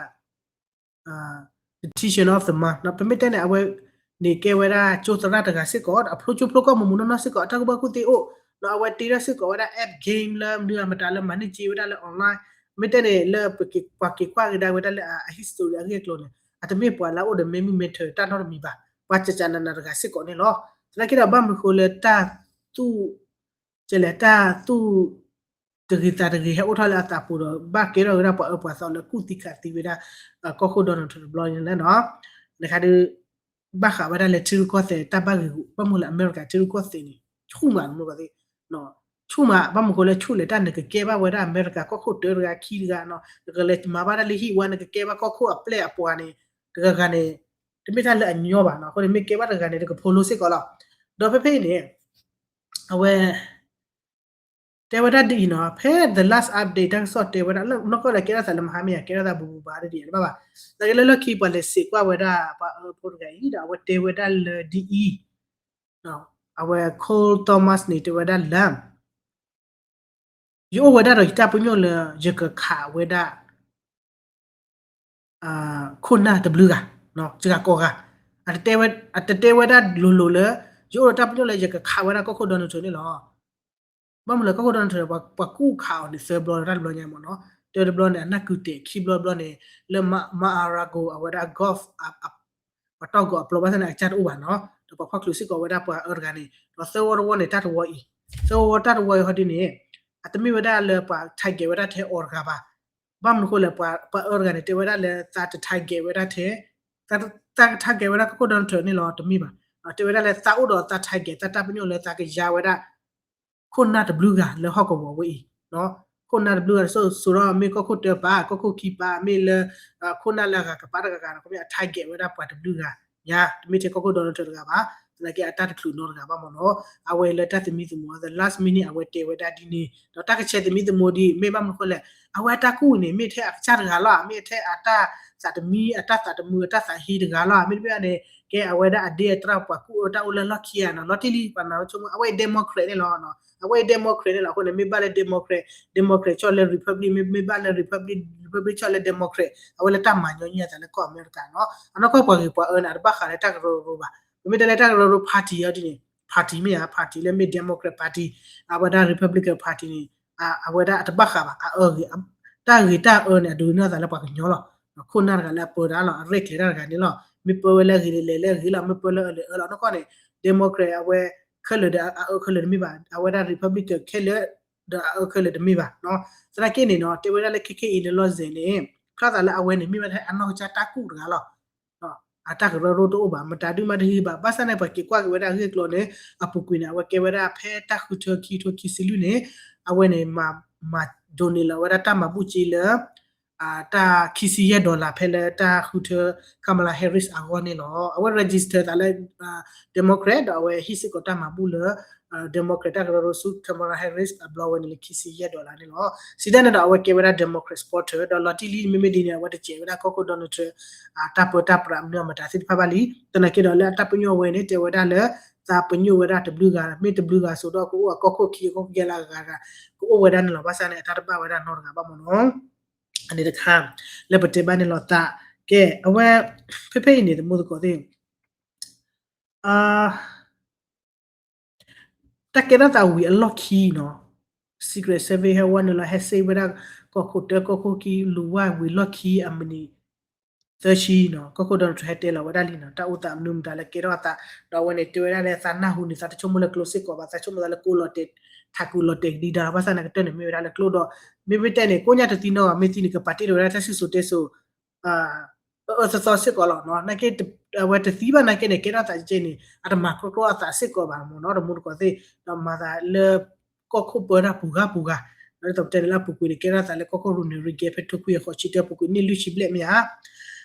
Beautician of the Month နီၤ, ပမ့ၢ်တဲန့ၣ် အဝဲန့ၣ်ကဲဝဲဒၣ်ကၠိသရၣ်တဂၤစ့ၢ်ကီး ဒီးအဖျိကၠိဖျိကီၢ်မူးမူးနီၢ်နီၢ်စ့ၢ်ကီး အတၢ်ကူၣ်ဘၣ်ကူၣ်သ့အိၣ်, ဒီးအဝဲတ့ထီၣ်စ့ၢ်ကီးဝဲဒၣ် App Game လၢမနုၤအမတၤလၢမၤန့ၢ်က့ဝဲဒၣ်လၢ online, မ့ၢ်တဲန့ၣ် လၢပှၤက့ၤကွၢ်ကဒါဝဲဒၣ်လၢအ history အဂ့ၢ်အကျိၤန့ၣ် အတမ့ၢ်ပှၤလၢအအိၣ်ဒီး မ့ၢ်မုၢ်မ့ၢ်ထၢၣ်တၢ်နီတမံၤဘၣ်, ပှၤကကနနတဂၤစ့ၢ်ကီးန့ၣ်လီၤ. သနာ်က့ဒီးဘၣ်မနုၤဃိလၢတၢ်သူၣ် ကဲလဲၣ် တၢ်သူၣ်တဂ့ၤသးတဂ့ၤ ဟဲအိၣ်ထီၣ်လၢအသးပူၤဒီး ဘၣ်ကဲထီၣ်ဝဲဒၣ်ပှၤအၢပှၤသီလၢကူၣ်သံခးသံဝဲဒၣ် ကီၢ်ခိၣ် Donald Trump တဘျီန့ၣ်လဲၣ်နီၤ, နခါဒုး ဘၣ်ဃးဝဲဒၣ်လၢထံရူၢ်ကီၢ်သဲးတၢ်ဘၣ်ဂ့ၤဂူာ် ဘၣ်မနုၤလၢအမဲရကၤထံရူၢ်ကီၢ်သဲးန့ၣ် ဆူၣ်မးမ့ၢ်ကသ့ ဆူၣ်မး ဘၣ်မနုၤဃိလၢဆူၣ်လဲၣ် တၢ်နကကဲဘၣ်ဝဲဒၣ်အမဲရကၤကီၢ်ခိၣ်တၢတဂၤခံတဂၤနီၤ, နကလဲၤမၤဘၣ်တၢ်လၢဟံၣ်ဝါ နကကဲဘၣ်ကီၢ်ခိၣ်အပျဲၢ်အပှၤန့ၣ် တဂၤဂၤန့ၣ် တမ့ၢ်တၢ်လၢအညီဘၣ်နီၤ, အဃိန့ၣ်မ့ၢ်ကဲဘၣ်တဂၤန့ၣ် တကဖိလိစ့ၢ်ကီးလီၤ. ဒီးဖဲဖဲအံၤန့ၣ် အဝဲ တဲဝဲဒၣ်ဒ်အံၤနီၤ, ဖဲ the last update တၢ်ကစီၣ်တဲဝဲဒၣ်လၢနီၢ်ကီၢ်လၢကဲထီၣ်သးလၢမဟါမ့ၢ်ဧါ ကဲထီၣ်သးဘူးဘူးဘၣ်ဒ်အံၤဘၣ်ဘၣ်, သနာ်က့လၢလီၢ်ခံပှၤလဲၤစံးကွၢ်ဝဲဒၣ်ပှၤအၢဖိတဂၤအံၤ ဒီးအဝဲတဲဝဲဒၣ်လၢဒ်အံၤ, အဝဲ Cole Thomas န့ၣ် တဲဝဲဒၣ်လၢ ယအိၣ်ဝဲဒၣ်ဒီးယတၢ်ပညိၣ်လၢ ယကခးဝဲဒၣ် ခိၣ်နၢ်တဘျုးဂၤ, စှၤကိးဂၤ, အတတဲဝဲဒၣ်လိၤလိၤလၢ ယအိၣ်ဒီးတၢ်ပညိၣ်လၢယကခးဝဲဒၣ်ကီၢ်ခိၣ် Donald Trump န့ၣ်လီၤ. ဘၣ်မနုၤလၢကီၢ်ခိၣ် Donald Trump န့ၣ် ပှၤကူၣ်ခးအီၤန့ၣ် သၢဘျီတၢ်တဘျီညါမ့ၢ်နီၤ, တၢတဘျီန့ၣ် အနၢ်ကုၤတဲာ် ခံဘျီတဘျီန့ၣ် လၢ Mar-a-Lago အဝဲဒၣ် golf ပှၤတီၢ်ဂီၤအပျီဘၣ်ဆၣ်န့ၣ် အကစၢ်တအိၣ်ဘၣ်နီၤ, ဒီးပှၤဖီၣ်ချုးစ့ၢ်ကီးဝဲဒၣ်ပှၤအၢတဂၤန့ၣ်, ဒီးသၢဝီတဝီန့ၣ် တၢ်တဝီအံၤ, သၢဝီတၢ်တဝီအံၤဟီဒ်န့ၣ်, အတမ့ၢ်ဝဲဒၣ်လၢပှၤ target ဝဲဒၣ်ထဲအီၤတဂၤဘၣ်. ဘၣ်မနုၤဃိလဲၣ် ပှၤအၢတဂၤန့ၣ် တဲဝဲဒၣ်လၢသးတ target ဝဲဒၣ်ထဲ သးက target ဝဲဒၣ်ကီၢ်ခိၣ် Donald Trump န့ၣ်လီၤ တမ့ၢ်ဘၣ်. တဲဝဲဒၣ်လၢသးအိၣ်ဒီးသး target သးတၢ်ပညိၣ်လၢသးကယါဝဲဒၣ် ခိၣ်နၢ်တဘျုးဂၤလၢဟီၣ်ကဝီၤဝဲအံၤ, ခိၣ်နၢ်တဘျုးဂၤ စိစိဒီးမ့ၢ်ကီၢ်ခိၣ်တၢပာ် ကီၢ်ခိၣ်ခံပာ် မ့ၢ်လၢ ခိၣ်နၢ်လၢအဂၤကပာ်တဂၤဂၤန့ၣ် ခီမ့ၢ်အ target ဝဲဒၣ်ပှၤတဘျုးဂၤညါ တမ့ၢ်ထဲကီၢ်ခိၣ် Donald Trump တဂၤဘၣ်. သနာ်က့အတၢ်တချုးနီတဂၤဘၣ်မ့ၢ်နီၤ, အဝဲလၢတၢ်သမံသမိး the last minute အဝဲတဲဝဲဒၣ်ဒ်န့ၣ် ဒီးတၢ်ကဆဲးသမံသမိးဒ်မ့ၢ်ဘၣ်မနုၤဃိလဲၣ်, အဝဲအတၢ်ကူၣ်န့ၣ် မ့ၢ်ထဲအကစၢ်တဂၤလီၤ, မ့ၢ်ထဲအတၢ်သးတမံ အတၢ်သးတမုာ် အတၢ်သးဟ့တဂၤလီၤ, မ့တမ့ၢ်န့ၣ် ကဲအဝဲဒၣ်အဒ့အတြၢ် ပှၤကူၣ်အၢတၢ်အိၣ်လၢလီၢ်ခံဂၤနီၤ, လီၤတံၢ်လံ ပှၤနၢ်ဆိကမိၣ် အဝဲအံၤ Democrat န့ၣ်လီၤ. အဝဲအံၤ Democrat န့ၣ်လီၤ. အဃိန့ၣ် မ့ၢ်ဘၣ်လၢ Democrat, Democrat ဆီၣ်လၢ Republic, မ့မ့ၢ်ဘၣ်လၢ Republic, Republic ဆီၣ်လၢ Democrat အဝဲလၢတၢ်မၤညီနုၢ်အသးလၢကီၢ်အမဲရကၤနီၤ. အနီၢ်ကီၢ်ပှၤဂ့ၤပှၤအၢန့ၣ် အတဘၣ်ဃးလၢတၢ်ကရၢကရိဘၣ်. ပမ့ၢ်တဲလၢတၢ်ကရၢကရိ party အီၤဒ်န့ၣ် party မ့ၢ်ဧါ, party လၢမ့ၢ် Democrat Party အဝဲဒၣ် Republican Party န့ၣ် အဝဲဒၣ်အတဘၣ်ဃးဘၣ်. အအၢဂ့ၤ, တၢ်ဂ့ၤတၢ်အၢန့ၣ် အဒိးန့ၢ်အသးလၢပှၤကညီလီၤ. ခိၣ်နၢ်တဂၤလၢအပၢတၢ်လီၤ, အရဲၣ်ကျဲၤတၢ်တဂၤန့ၣ်လီၤ. မ့ၢ်ပၢဝဲလၢအဂ့ၤလဲၤလၢအဂ့ၤလီၤ, မ့ၢ်ပၢလၢအအၢလဲၤအၢလီၤ. နီၢ်ကီၢ်န့ၣ် Democrat အဝဲခဲလၢာ်ဒီးအအၢခဲလၢာ်တမ့ၢ်ဘၣ်, အဝဲဒၣ် Republican ခဲလၢာ်ဒီးအအၢခဲလၢာ်တမ့ၢ်ဘၣ်နီၤ. သနာ်က့န့ၣ်နီၤ တဲဝဲဒၣ်လၢခဲခဲအံၤလၢလီၢ်စဲၤန့ၣ် ဖျါသးလၢအဝဲန့ၣ်မ့ၢ်ဝဲဒၣ်အနီၢ်ကစၢ်တၢ်ကူၣ်တဂၤလီၤ. အတၢ်ကရၢကရိတအိၣ်ဘၣ်, မတၤဒုးမၤတဟံးဘၣ်. ဘၣ်ဆၣ်န့ၣ် ပှၤက့ၤကွၢ်က့ၤဝဲဒၣ်အဂ့ၢ်အကျိၤန့ၣ် အပူၤကွံာ်န့ၣ် အဝဲကဲဝဲဒၣ်ဖဲတၢ်ဃုထၢခံကထိခံဆံလွံၢ်န့ၣ် အဝဲန့ၣ် မၤ donate လီၤဝဲဒၣ်တၢ်မၤဘူၣ်စ့လၢ တၢ်ခံဆံယဲၢ် dollar ဖဲလၢတၢ်ဃုထၢ Kamala Harris အဂီၢ်န့ၣ်လီၤ. အဝဲ register သးလၢ Democrat ဒီးအဝဲဟံးစ့ၢ်ကီးတၢ်မၤဘူၣ်လၢ Democrat တၢ်ကရၢကရိဆူ Kamala Harris အဘျီဝဲန့ၣ်လၢခံဆံယဲၢ် dollar န့ၣ်လီၤ. စံးတၢ်န့ၣ်ဒီးအဝဲကဲဝဲဒၣ် Democrat supporter ဒီးလီၤတံၢ်လံ မ့မ့ၢ်ဒ်န့ၣ် အဝဲတစဲးဝဲဒၣ်ကီၢ်ခိၣ် Donald Trump တၢ်ပၢတၢ်ပြးမနုၤအမတၤသ့ၣ်တဖၣ်ဘၣ်လံ. သနာ်က့ဒီးလၢအတၢ်ပညိၣ်ဝဲန့ၣ် တဲဝဲဒၣ်လၢ သးပညိၣ်ဝဲဒၣ်တဘျုးဂၤ မ့ၢ်တဘျုးဂၤစိၤဒီး ကအိၣ်အကီၢ်ခိၣ်ခံ ကီၢ်ခိၣ်ကဲလၢအဂၤဂၤ ကအိၣ်ဝဲဒၣ်န့ၣ်လီၤ. ဘၣ်ဆၣ်န့ၣ် အတၢ်တဘၣ်ဝဲဒၣ်နီတဂၤဘၣ်မ့ၢ်နီၤ. အန့ၣ်တခါ လၢပတဲဘၣ်န့ၣ်လီၤသး ကဲ အဝဲ ဖဲဖဲအံၤန့ၣ် သမူသကိးသ့ၣ် တၢ်ကဲထီၣ်သးဝံၤအလီၢ်ခံနီၤ Secret Service ဟဲဝဲန့ၣ်လီၤ ဟဲစ့ဝဲဒၣ် ကီၢ်ခိၣ်တၢ ကီၢ်ခိၣ်ခံ လူၤဝၢ်ဝံၤလီၢ်ခံအမံးနံး သၢဆံနီၤ ကီၢ်ခိၣ် Donald Trump ဟဲတဲလီၤဝဲဒၣ်လံနီၤ တၢ်အိၣ်သးမနုၤမတၤလၢကဲထီၣ်အသး ဒီးအဝဲန့ၣ်တဲဝဲဒၣ်လၢသးနၢ်ဟူန့ၣ် သးတဆိကမိၣ်လၢကျိစ့ၢ်ကီးဘၣ် သးဆိကမိၣ်သးလၢကိးလီၤတဲာ် ထးကူလီၤတဲာ်ကဒံဒါ ဘၣ်ဆၣ်သနာ်က့တၢ်န့ၣ်မ့ၢ်ဝဲဒၣ်လၢကျိဒီး မ့မ့ၢ်တဲန့ၣ် ကိးညါတသံနီတဂၤ မ့ၢ်သံန့ၣ် ကပာ်တ့ၢ်လီၤဝဲဒၣ်တၢ်စံၣ်စိၤတဲစိၤ အၢအၢသီသီစ့ၢ်ကီးလီၤနီၤ. နာ်က့ အဝဲတသံဘၣ်နာ်က့န့ၣ် ကဲထီၣ်သးကဲန့ၣ် အတမၤကြီကြီအသးစ့ၢ်ကီးဘၣ်မ့ၢ်နီၤ သမူသကိးသ့ၣ် ဒီးမၤသးလၢ ကီၢ်ခိၣ်ပၢတၢ်ပူၤဂၤပူၤဂၤ ဒီးဒ်သိးပတဲန့ၣ်လၢအပူၤကွံာ်န့ၣ် ကဲထီၣ်သးလၢကီၢ်ခိၣ်ရူန့ၣ် ရံကဲဖဲထိခွံအဃိးဆံတၢ ပူၤကွံာ်န့ၢ်လွံၢ်ဆံဘျဲၣ်မ့ၢ်ဧါ.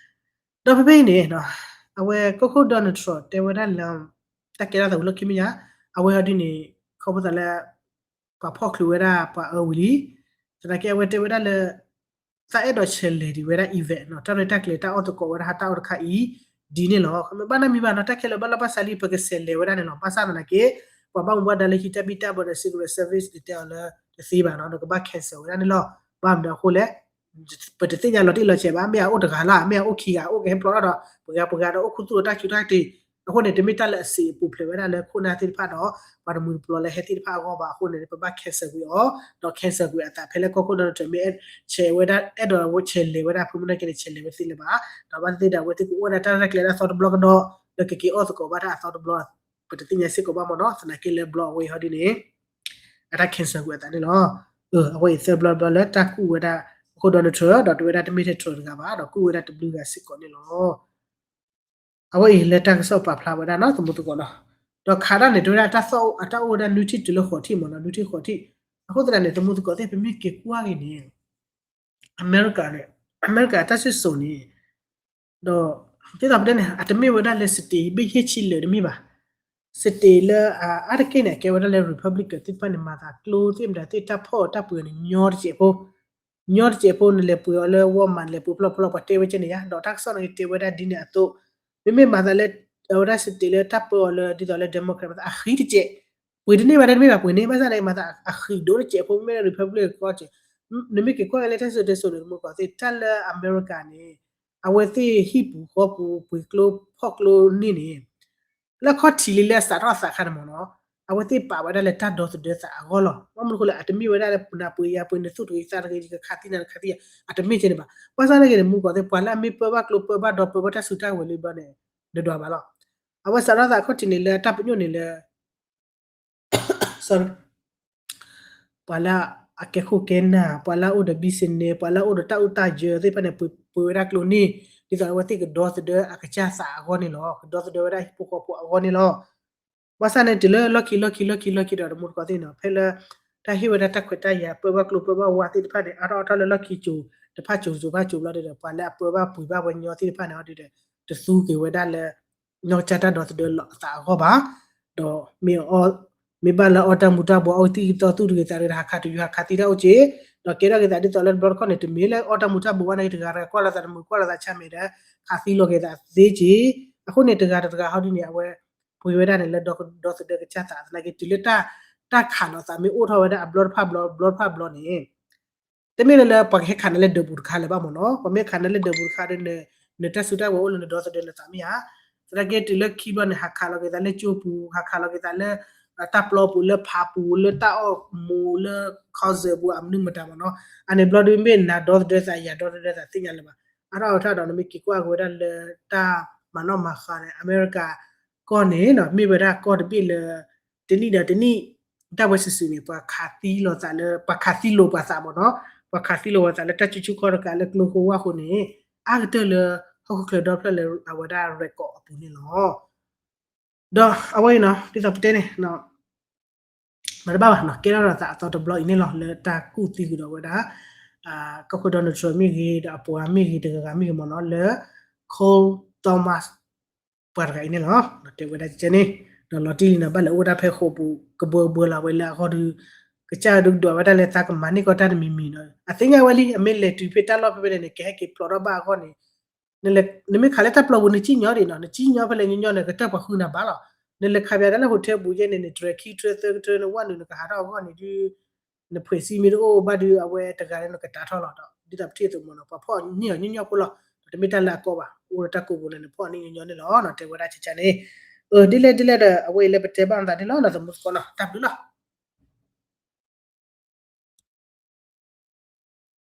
ဒီးဖဲဖဲအံၤန့ၣ် အဝဲကီၢ်ခိၣ် Donald Trump တဲဝဲဒၣ်လၢ တၢ်ကဲထီၣ်သးဝံၤလီၢ်ခံမ့ၢ်ဧါ, အဝဲအီၤဒ်န့ၣ် ခီဖျိသးလၢ ပှၤဖီၣ်ချုးဝဲဒၣ်ပှၤအၢဝံၤလံ, သနာ်က့အဝဲတဲဝဲဒၣ်လၢ သးအဲၣ်ဒိးဆဲးလဲၤဒံးဝဲဒၣ် event နီၤ တၢ်ရဲၣ်တၢ်ကျဲၤတၢ်အီၣ်သကိးဝဲဒၣ်ဟးတၢ်အီၣ်တခါအံၤ ဒ်န့ၣ်လီၤ. မ့ၢ်ဘၣ်နီတမံၤဘၣ်နီၤ တၢ်ခဲလၢာ်ဘၣ်လၢဘၣ်ဆၣ်လံ ပကဆဲးလဲၤဝဲဒၣ်န့ၣ်လီၤ. ဘၣ်ဆၣ်သနာ်က့ ပှၤဘၣ်မူဘၣ်ဒါလၢဟံးတၢ်ဘံၣ်တၢ်ဘၢဒီး Secret Service န့ၣ်တဲအီၤလၢတသ့ဘၣ်နီၤ နကဘၣ် cancel ဝဲဒၣ်န့ၣ်လီၤ. ဘၣ်မနုၤအဃိလဲၣ် ပတသ့ၣ်ညါလီၤတံၢ်လီၤဆဲးဘၣ်, မ့ၢ်အအိၣ်တဂၤလီၤ မ့ၢ်အအိၣ်ခံဂၤ အိၣ်ကဟဲဖျိးထီၣ်ဒီး ပှၤဂၤပှၤဂၤဒီးအိၣ်ခူသူၣ်ဒီးတၢ်ဆူးတၢ်တ့ၢ်, အဃိန့ၣ် တမ့ၢ်တၢ်လၢအစံးအပူၤဖျဲးဝဲဒၣ်လၢခိၣ်နၢ်သ့ၣ်တဖၣ်ဒီး ပှၤတမှံၤတပျီၤလၢဟဲသ့ၣ်တဖၣ်အဂီၢ်ဘၣ်. အဃိန့ၣ် ပဘၣ် cancel ကွံာ်အီၤ ဒီး cancel ကွံာ်အသးဖဲလၢကီၢ်ခိၣ် Donald Trump မ့ၢ်ဆဲးဝဲဒၣ် အဲၣ်ဒိးဆဲးလဲၤဝဲဒၣ်ဖုမုၢ်နၢ်က့န့ၣ် ဆဲးလဲၤဝဲသ့လၢၤဘၣ်. ဒီးဘၣ်သ့ၣ်သ့ၣ်ဒီး အဝဲသ့ၣ်ကအိၣ်ဝဲဒၣ်တၢ်ရဲၣ်တၢ်ကျဲၤဒၣ်သီတဘျီကဒီး လၢကက့ၤအီၣ်သကိးဘၣ်တၢ်အသီတဘျီ ပတသ့ၣ်ညါစ့ၢ်ကီးဘၣ်မ့ၢ်နီၤ. သနာ်က့လၢဘျီအဝဲအံၤဟီဒ်န့ၣ် အတၢ် cancel ကွံာ်အသးန့ၣ်လီၤ. အဝဲအံၤသၢဘျီဘျီလၢတၢ်ကူၣ်ဝဲဒၣ် ကီၢ်ခိၣ် Donald Trump ဒီးတဝဲဒၣ်တမ့ၢ်ထဲ Trump တဂၤဘၣ် ဒီးကူၣ်ဝဲဒၣ်တဘျုးဂၤစ့ၢ်ကီးန့ၣ်လီၤ. အဝဲအံၤလၢတၢ်ကစီၣ်ပာ်ဖျါဝဲဒၣ်နီၤ သမူသကိးနီၤ. ဒီးခးဒၣ်န့ၣ် တဝဲဒၣ်တၢ်သီၣ်အတၢ်အိၣ်ဝဲဒၣ်နွံထံၣ်တုၤလၢဃိးထံၣ်မ့ၢ်နီၤ နွံထံၣ်ဃိးထံၣ်. အဃိသတးန့ၣ် သမူသကိးသ့ၣ် ပမ့ၢ်က့ၤကွၢ်က့ၤန့ၣ် အမဲရကၤန့ၣ် အမဲရကၤအတၢ်စံၣ်စိၤန့ၣ် ဒီး ဒ်သိးပတဲန့ၣ် အတမ့ၢ်ဝဲဒၣ်လၢ state ဘ့ၣ်ယဲၢ်ဆံလၢာ်တမ့ၢ်ဘၣ်. state လၢ အါတက့ၢ်န့ၣ် အကဲဝဲဒၣ်လၢ Republican သ့ၣ်တဖၣ်န့ၣ် မၤသးကျိသ့ၣ်မတၤသ့ၣ် တၢ်ဖီၣ်အီၤတၢ်ပှ့ၤအီၤန့ၣ် ညီတစဲးဖိ ညီတစဲးဖိ နလဲၤပှ့ၤအီၤလၢ Walmart နလဲၤပှ့ၤဖျီၣ်ဖျီၣ် ပှၤတဲဝဲကဲန့ၣ်ယါ ဒီးတၢ်ကစီၣ်န့ၣ် တဲဝဲဒၣ်ဒ်န့ၣ်အသိး မ့မ့ၢ်မၤသးလၢ အဝဲဒၣ် state လၢတၢ်ပၢအီၤလၢ ဒ်သိးလၢ Democrat မၤသးအဃံတစဲး ပှ့ၤတန့ၢ်ဘၣ်တမ့ၢ်ဘၣ် ပှ့ၤန့ၢ် ဘၣ်ဆၣ်န့ၣ် မၤသးအဃံဒိၣ်တစဲးဖိ မ့မ့ၢ်လၢ Republican ကီၢ်စဲး နမ့ၢ်က့ၤကွၢ်က့ၤလၢတၢ်စံၣ်စိၤတဲစိၤန့ၣ် သမူသကိးသ့ၣ် တၢ်လၢအမဲရကၤန့ၣ် အဝဲသ့ၣ်ဟံၣ်ပူၤဃီပူၤ ပှ့ၤကျိဖီၣ်ကျိန့ၢ်န့ၣ် လၢခီၣ်ထံးလံလၢအစးထီၣ်အသးအခါန့ၣ်မ့ၢ်နီၤ အဝဲသ့ၣ်ပာ်ဝဲဒၣ်လၢတၢ်ဒီသဒၢသးအဂီၢ်လီၤ. ဘၣ်မနုၤအဃိလဲၣ် အတမ့ၢ်ဝဲဒၣ်လၢနပှ့ၤယၤပှ့ၤ နသူၣ်တဂ့ၤသးတဂ့ၤ ယကခးသံနၤ နခးသံယၤ အတမ့ၢ်ကဲန့ၣ်ဘၣ်. ဘၣ်ဆၣ်န့ၣ်က့န့ၣ် မူကီးသ့ၣ် ပှၤလၢအမ့ၢ်ပၢဘၣ်ကျိပၢဘၣ်ဒီပၢဘၣ်တၢ်စုတၢ်ဝဲၤလၢဘျီန့ၣ် နဒွးဘၣ်လီၤ. အဝဲစးထီၣ်သးအခီၣ်ထံးန့ၣ်လၢ တၢ်ပညိၣ်န့ၣ်လၢ ပှၤလၢအကဲခိၣ်ကဲနၢ် ပှၤလၢအအိၣ်ဒီး business ပှၤလၢအအိၣ်ဒီးတၢ်အိၣ်တၢ်ယၢၤသ့ၣ်တဖၣ်န့ၣ် ပှ့ၤဝဲဒၣ်ကျိန့ၢ် ဒ်သိးအဝဲသ့ၣ်ကဒီသဒၢအကစၢ်သးအဂီၢ်န့ၣ်လီၤ. ကဒီသဒၢဝဲဒၣ်ဟံၣ်ဖိဃီဖိအဂီၢ်န့ၣ်လီၤ. ဘၣ်ဆၣ်န့ၣ် တုၤလၢလီၢ်ခံလီၢ်ခံလီၢ်ခံလီၢ်ခံဒီး သမူသကိးသ့ၣ်နီၤ ဖဲလၢ တၢ်ဟ့ၣ်ဝဲဒၣ်တၢ်ခွဲးတၢ်ယာ်ပၢဘၣ်ကျိပၢဘၣ်ဝါသ့ၣ်တဖၣ်န့ၣ် အါထီၣ်အါထီၣ်လၢလီၢ်ခံကၠိၤ တဖၣ်ကၠိၤကၠိၤဖၣ်ကၠိၤဘျီဒီး ပှၤလၢအပၢဘၣ်ပှ့ၤဘၣ်ဝဲညီသ့ၣ်တဖၣ်န့ၣ် အီၤဒ်ဒီး တသူက့ၤဝဲဒၣ်လၢ နီၢ်ကစၢ်တၢ်ဒီသဒၢလီၤအသးအဂီၢ်ဘၣ်. ဒီး မ့ၢ်ဘၣ်လၢအီၣ်တၢ်မူၤတၢ်ဘှီး အီၣ်သံၣ်သီသူၣ်တဂ့ၤသးတဂ့ၤဒီး ဟးခးတယုၢ်ဟးခးသံတၢ်အိၣ်က့ၤ, ဒီးကဲထီၣ်က့ၤသးဒ်သိးလၢတဘျီတခီၣ်န့ၣ် တမ့ၢ်လၢအီၣ်တၢ်မူၤတၢ်ဘှီးဘၣ်နာ်က့ တဂၤတဂၤကွၢ်လီၤသးတမုာ် ကွၢ်လီၤသးဆါမဲာ်ဒီး ခးသံလီၤက့ၤသးသ့က့ၤ. အဃိန့ၣ် တဂၤတဂၤဟီဒ်န့ၣ် အဝဲ ပှ့ၤဝဲဒၣ်န့ၣ်လၢဒီသဒၢကစၢ်သးသနာ်က့ တုၤလၢတၢ် တၢ်ခးလိာ်သးမ့ၢ်အိၣ်ထီၣ်ဝဲဒၣ်အဘျီတဖၣ်ဘျီ ဘျီတဖၣ်ဘျီန့ၣ် တမ့ၢ်လၢလၢပှၤကဟဲခးနၤလၢဒၢးပူၤတခါလၢၤဘၣ်မ့ၢ်နီၤ. ပှၤမ့ၢ်ခးနၤလၢဒၢးပူၤတခါဒီး နတၢ်စုတၢ်ဝဲၤအိၣ်လၢနဒီသဒၢနသးမ့ၢ်ဧါ. သနာ်က့တုၤလၢခံဘျီန့ၣ် ဟးခးလီၤက့ၤသးလၢကၠိပူၤ ဟးခးလီၤက့ၤသးလၢ တၢ်ပျီပူၤ လၢဖးပူၤ လၢတၢ်အီၣ်မူၤ လၢ concert ပူၤ အမနုၤမတၤမ့ၢ်နီၤ. အန့ၣ်ဘျီဒီးမ့ၢ်နၤဒီသဒၢသး ယၤဒီသဒၢသးသ့ၣ်ညါလၢၤဘၣ်. အါထီၣ်အါထီၣ်ဒီး နမ့ၢ်က့ၤကွၢ်က့ၤဝဲဒၣ်လၢတၢ်မၤနီၣ်မၤဃါန့ၣ် အမဲရကၤကီၢ်န့ၣ်နီၤ မ့ၢ်ဝဲဒၣ်ကီၢ်တဘ့ၣ်လၢ တနံၣ်ဒီးတနံၣ် တၢ်ဝဲစုာ်စုာ်န့ၣ် ပှၤခးသံလိာ်သးလၢ ပှၤခးသံလိာ်ပှၤသးမ့ၢ်နီၤ. ပှၤခးသံလိာ်ပှၤသးလၢတၢ်စုဆူၣ်ခီၣ်တကးလၢကျိဃိဝါဃိန့ၣ် အါကတၢၢ်လၢ ဟီၣ်ခိၣ်ချၢဒီဖျၢၣ်လၢအဝဲဒၣ် record အပူၤန့ၣ်လီၤ. ဒီးအဝဲအံၤနီၤ ဒ်သိးပတဲန့ၣ် မတၤတဘၣ်ဘၣ်နီၤ ကဲထီၣ်ဒီးသးအသီတဘျီအံၤန့ၣ်လီၤ လၢတၢ်ကူၣ်သံဃုာ်ဒီးဝဲဒၣ် ကီၢ်ခိၣ် Donald Trump မ့ၢ်ဂ့ၤ ဒီးအပှၤမ့ၢ်ဂ့ၤ တဂၤဂၤမ့ၢ်ဂ့ၤမ့ၢ်နီၤ လၢ Cole Thomas ပှၤတဂၤအံၤန့ၣ်လီၤ. တဲဝဲဒၣ်ကဲန့ၣ် ဒီးလီၤတံၢ်လံနီၤ ဘၣ်လဲၤအိၣ်ဝဲဒၣ်ဖဲဃိာ်ပူၤ ကဘၢကဘၢလီၤဝဲလၢအဂီၢ်ဒီး ကစၢ်ဒုးဒွးဝဲဒၣ်လၢသးကမၤန့ၢ်ကီၢ်တၢ်တမံၤမံၤနီၤ အသ့ၣ်ညါဝဲလံ အမ့ၢ်လဲၤတုၤဖဲတၢ်လီၢ်ဖဲဖဲန့ၣ်န့ၣ် ကဟဲက့ၤဖျိးထီၣ်ဘၣ်အဂီၢ်န့ၣ် နမ့ၢ်ခးလၢတၢ်ပျီပူၤ နစံၣ်ညီဒံးနီၤ နစံၣ်ညီဖဲလဲၣ်ညီညီန့ၣ် ကတၢၢ်ပှၤဃုနၤဘၣ်လီၤ. နလဲၤခးပၠးတၢ်လၢ hotel ပူၤယဲန့ၣ် နတြဲၤခံတြဲၤသၢကတြဲၤ နဝဲနုာ်နကဟးထီၣ်အဂီၢ်န့ၣ်ဒုး နဖှဲးစံမ့ၢ်တအိၣ်ဘၣ်ဒုး အဝဲတဂၤလၢနကတးထီၣ်လီၤဒီး ဒ်သိးပထံၣ်အသိးမ့ၢ်နီၤ ပှၤဖီၣ်န့ၢ်အီၤညီညီဖိလီၤ. ဒီးတမ့ၢ်တၢ်လၢအကီဘၣ် အိၣ်လၢတၢ်ကိးပူၤန့ၣ် နဖီၣ်န့ၢ်ညီညီန့ၣ်လီၤနီၤ တဲဝဲဒၣ်ဆဲးဆဲးန့ၣ်. ဒ်လဲၣ်ဒ်လဲၣ်ဒီး အဝဲအံၤလၢပတဲဘၣ်နသးန့ၣ်လီၤနီၤ သမူသကိးနီၤ တၢ်ဘျုးလီၤ.